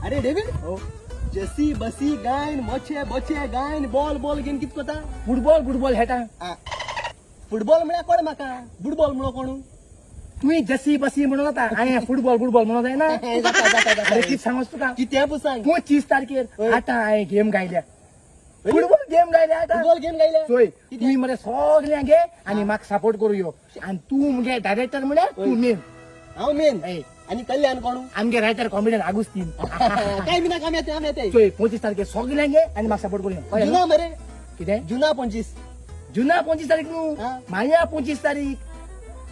अरे डेविड, हो. जसी बसी गायन मोचे बोचे गायन बॉल बॉल घेवन कित कोता? फुटबॉल फुटबॉल खेळटा. फुटबॉल म्हळ्यार कोण म्हाका? फुटबॉल म्हणो कोण? तुवें जसी बसी म्हणून जाता, हांवें फुटबॉल फुटबॉल म्हणून जायना. जाता जाता जाता. अरे, कित सांगोस तुका. कितें पू सांग. 25 तारखेर हय. आतां हांवें गेम गायल्या, फुटबॉल गेम गायल्या आतां. फुटबॉल गेम गायल्या. चोय, तुमी मरे सगळ्यांक घे आनी म्हाका सपोर्ट करूं यो आनी तूं मुगे डायरेक्टर म्हळ्यार तूं मेन. हांव मेन? हय. आनी कल्याण कोण? आमगे रायटर कॉमेडियन आगुस्तीन. काय बी नाका, आमी येते, आमी येते. चोय, 25 तारखेर सगळ्यांक घे आनी म्हाका सपोर्ट करूं यो. कळ्ळें न्हू? जुना मरे. कितें? जुना 25. जुना 25 तारीख न्हू. हा. माया 25 तारीख.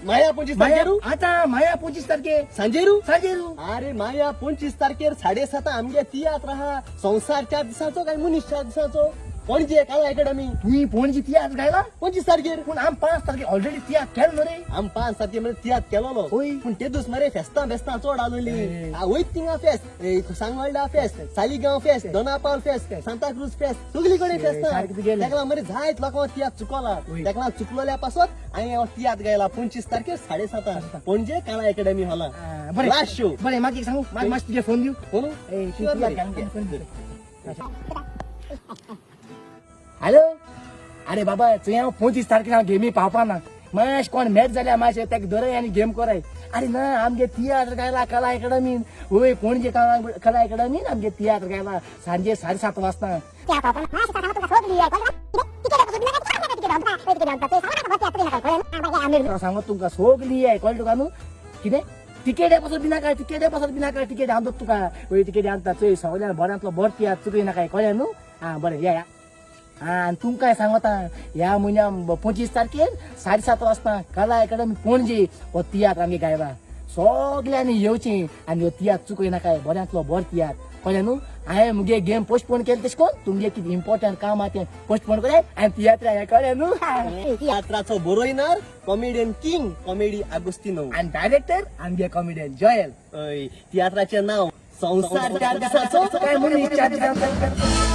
माया 25 माया तारखेरू. आतां माया 25 तारखे. सांजेरू. सांजेरू. अरे, माया 25 तारखेर 7:30 आमगे तियात्र आहा, संवसार 4 दिसाचो काय मनीस 4 दिसाचो, पणजे काला अकॅडमी. तुमी पणजी तियात्र गायला? 25 तारखेर. पूण आम 5 तारखे ऑलरेडी तियात्र केलो न्हू रे. आम 5 तारखे म्हणजे तियात्र केलोलो. होय. पूण ते दीस मरे फेस्तां बेस्तां चड आसलेली. ए. वयत थिंगा फेस्त, सांगोल्डा फेस्त, सालिगांव फेस्त, दोनापावल फेस्त, सांताक्रूज फेस्त, सगळी कडेन फेस्तां. सारकें तुगेलें. तेका लागून मरे जायत लोकांक तियात्र चुकोला. होय. तेका लागून चुकलोल्या पासत हांवें हो तियात्र गायला, 25 तारखेर 7:30 पणजे काला अकॅडमी हॉला. बरें. Last show. बरें, मागीर एक सांगू, मागीर मातशें तुगे फोन दिव. कोण? ए, तूं Sure तियात्र मरे. घालून फोन दी. हॅलो, अरे बाबा, चोय, हांव 25 तारखेर हांव गेमी पावपा ना. मातशें कोण मॅच जाल्यार मातशें तेका धरय आनी गेम कराय. अरे ना, आमगे तियात्र गायला कला अकॅडमीन. वय, पणजे कला कला अकॅडमीन आमगे तियात्र गायला सांजे 7:30 वाजता. सांगत तुमकां सगळी याय, कळ्ळें तुका न्हू? कितें तिकेट पासून बी नाका, तिकेट पासून बी नाका, तिकेट हांव दोत तुका. वय, तिकेट हांव चोय, सगळ्यान बऱ्यांतलो बरो तियात्र चुकय नाका, कळ्ळें न्हू? आं, बरें, या या. आं, आनी तुमकां सांगता, ह्या म्हयन्या 25 तारखेर 7:30 वाजता कला अकॅडमी पणजे हो तियात्र आमगे गायला. सगळ्यांनी येवचें आनी हो तियात्र चुकय नाकाय, बऱ्यांतलो बरो तियात्र, कळ्ळें न्हू? हांवें मुगे गेम पोस्टपोन केलें, तशें करून तुमगे कितें इम्पॉर्टंट काम आहा तें पोस्टपोन कराय आनी तियात्र हें, कळ्ळें न्हू? तियात्राचो बरोयनार कॉमेडियन किंग कॉमेडी आगोस्तिनो. आनी डायरेक्टर आमगे कॉमेडियन जॉयल. हय, तियात्राचें नांव संवसार 4 दिसाचो काय मनीस 4 दिसांचो.